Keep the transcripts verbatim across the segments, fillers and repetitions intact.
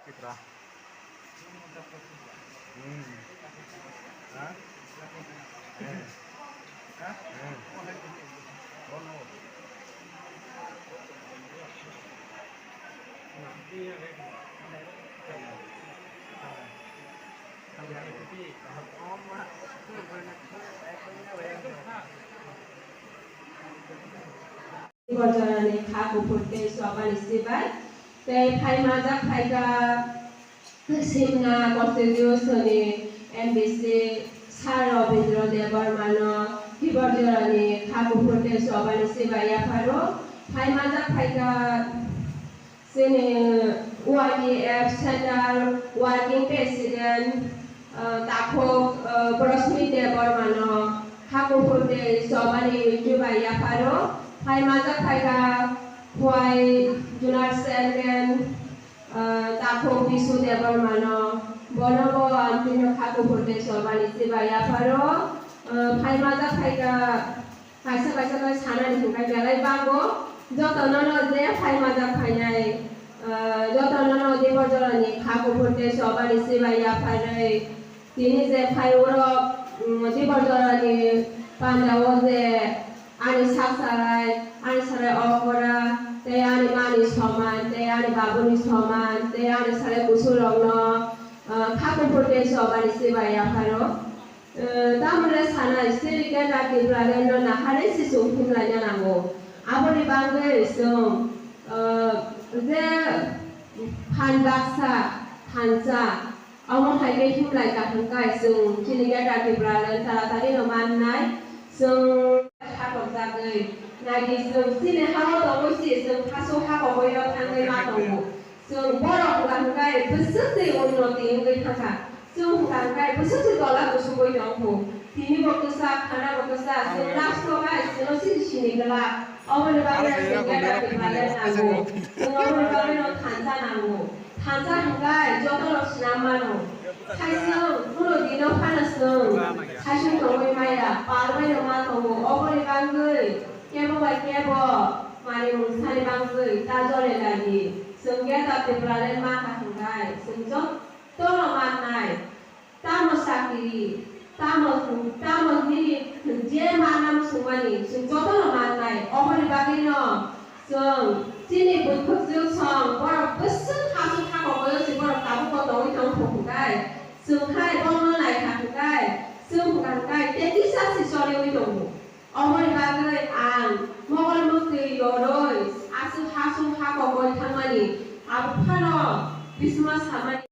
Sitra. Hmm. Ha? Eh. Ha? Eh. Bono. Borjorani kha kuphur tei chobani sibai tei phaimajak phaikha Simna constituency ni M D C Sir Robindra Debbarmano Borjorani kha kuphur tei chobani sibai yapharo phaimajak phaikha. Chini Y D F Central Working President, ah, Takhuk, ah, Rosmi Debbarmano kha kuphur tei chobani sibai yapharo phaimajak phaikha Khowai Zonal Chairman, ah, Takhuk Bisu Debbarmano, bonobo amtwino kha kuphur tei chobani sibai yapharo, ah, phaimajak phaikha. Kaisa kaisa khe sanani hwnkhe belai bango, jotono no je phaimajak phainai, ah, jotono no Borjorani kha kuphur tei chobani sibai yapharwi tini je phai oro, um, Borjorani pandao je ani sak salai, ani salai okora, tei ani mani soman, tei ani babuni soman, tei ani salai kusurokno, ah, kha kuphur tei chobani sibai yapharo. Eh, tamoni sanai, sini khe Tripura Land no naharwi se chwng himlaina nango. Aboni bagwi chwng, eh, je phan baksa thansa, omo hai khe himlai kaham khe chwng chini khe Tripura Land taratari no mannai. Chwng hakok jagwi nai di, chwng chini ha-o tongwi se chwng hasu hakok bai no thangwi ma tongo. Chwng borok hwnka hwnkhe bwswk twi unnoti wngwi thangkha. Chwng hwnka hwnkhe bwswk twi tola kusugwi tongkhu. Tini bo kwchak, khana bo kwchak, chwng last o bai chwngno sini sini glak. Oboni bagwi chwng khe Tripura Land nango. Chwng oboni bagwino thansa nango. Thansa hwnkhe jotono swnam mano. Thaiswng, phunu dino phano chwng thaiswng tongwi maya, pal baino ma tongo. Oboni bagwi kebo bai kebo manwi mungsani bagwi ta jole laidi. Chwng khe ta Tripura Land ma kha hwnkhe chwng jotono mannai. Tamo chakri, tamo, tamo nini je manna muchungmani chwng jotono mannai. Oboni bagwino chwng chini bukhukjwk song borok bwswk hachuk hakok o se borok tabukbo tongwi tong kho hwnkhe chwng hai bono naikha hwnkhe chwng hwnkha hwnkhe tei kisa se choliwi tongo. Oboni bagwi ang mokol mwktwi yorwi aswk hachuk hakok bai thangmani abo phano bisingma samani.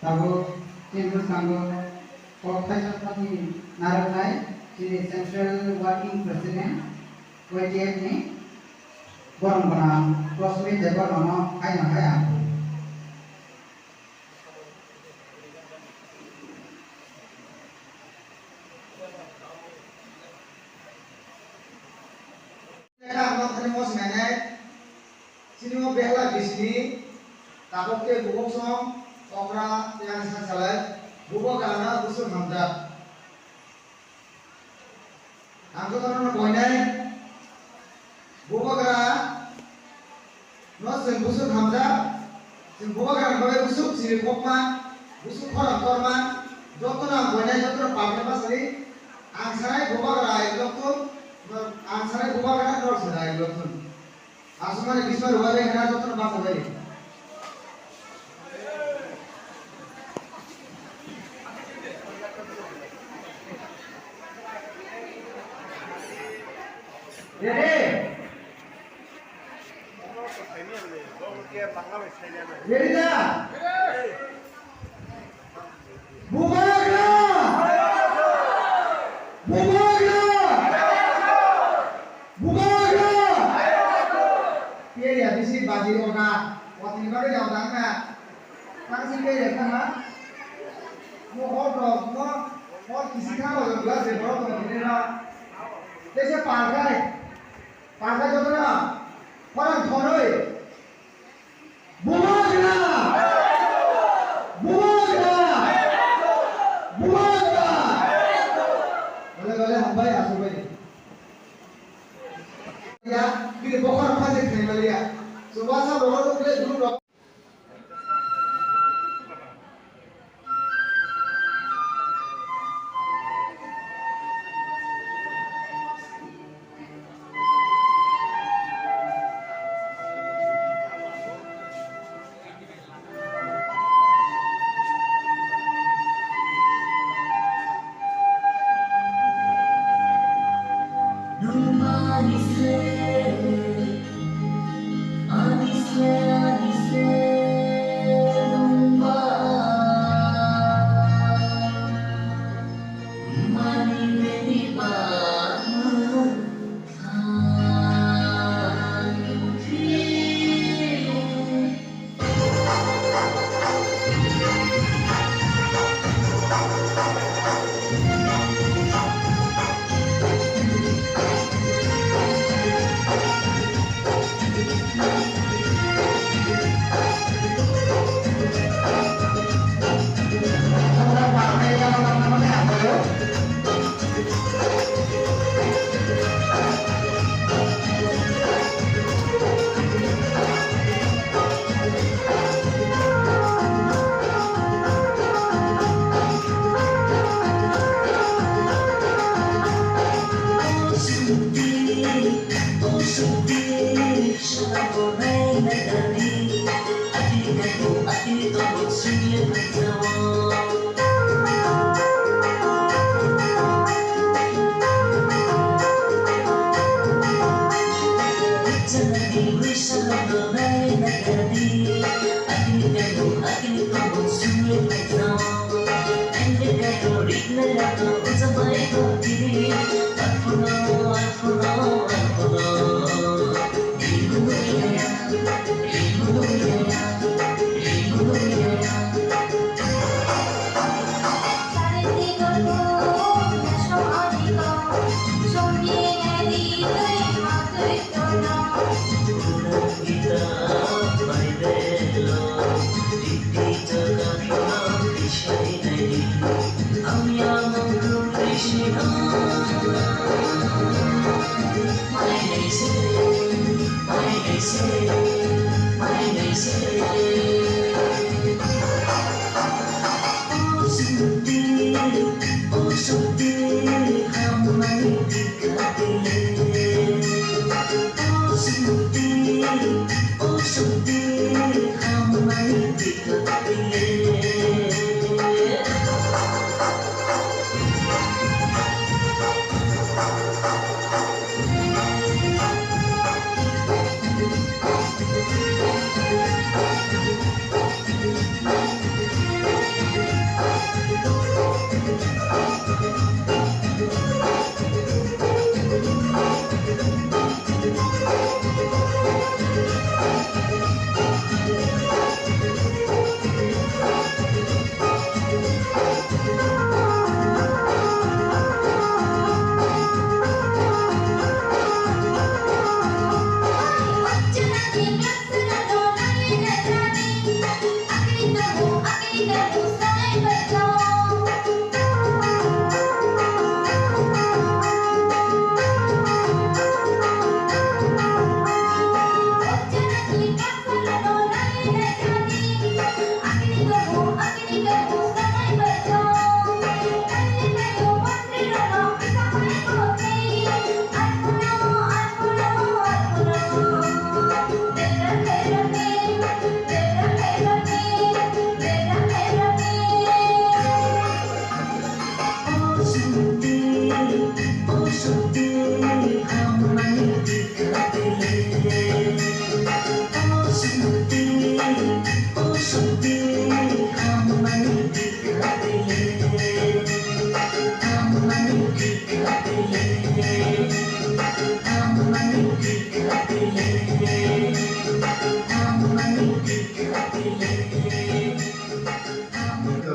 Tabuk chini bwskango kok thaisa thani narwknai chini Central Working President Y T F ni borong gwnang Rosmi Debbarmano haino hai ang. Ang nokthani mosinainai, chini o behla bisini tabuk tei bubuk song okra tei ani sak salai, bubagra no bwswk hamjak. Ang jotono no boinai, bubagra no chwng bwswk hamjak, chwng bubagra ni bagwi bwswk chini kokma, bwswk khorang torma, jotono ang boinai, jotono public bwsani ang sanai bubagra ai lokthun, ang sanai bubagra norok sanai ai lokthun. Aswkmani bismar rwbai bai khna jotono bacha bai. Ready? Ready da? Bubagra! Bubagra! Bubagra! Area bisi baji oga, watini bagwi jao dang na. Tang si area tang ha. Mo hor dog, mo hor kisi kha mo glass de borok tong tini na. Tese palkai. Palkai joto na. Khorang thonoi. Bubagra! Bubagra! Bubagra! Bale, bale, hambai, aswk bai. Ya, bini bokhorok pha se khlai maliya. Chwngwasa bokhorok ble group rok.